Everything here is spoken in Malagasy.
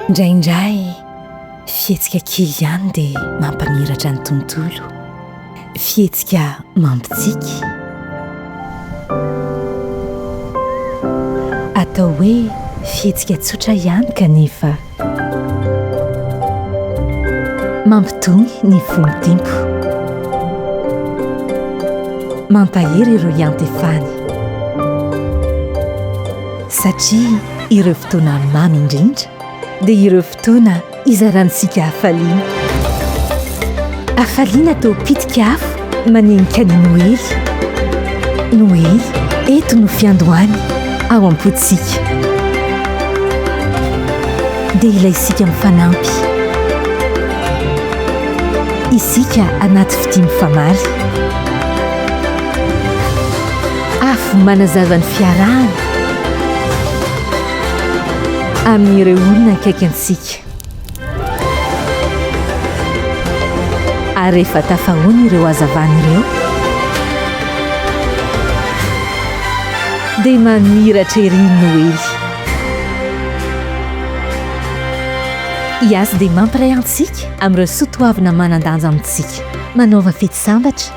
Indraindray, fihetsika kely ihany dia mampamiratra ny tontolo. Fihetsika mampitsiky. Atao hoe fihetsika tsotra ihany kanefa mampitony ny fo mitempo. Mampahery ireo iantefany. Satria ireo fotoana mamy indrindra dia ireo fotoana Izarantsika hafaliana. Hafaliana toa pitika afo manenika ny Noely. Noely, eto no fiandohany, ao am-pontsika. Dia ilay isika mifanampy. Isika anaty fitia mifamaly. Afo manazava ny fiarahana. Amin'ireo olona akaiky antsika. Ary rehefa tafahoana ireo hazavana ireo, dia mamiratra ery ny Noely. Yas dia mampiray antsika amin'ireo soatoavina manan-danja amintsika. Manaova fety sambatra.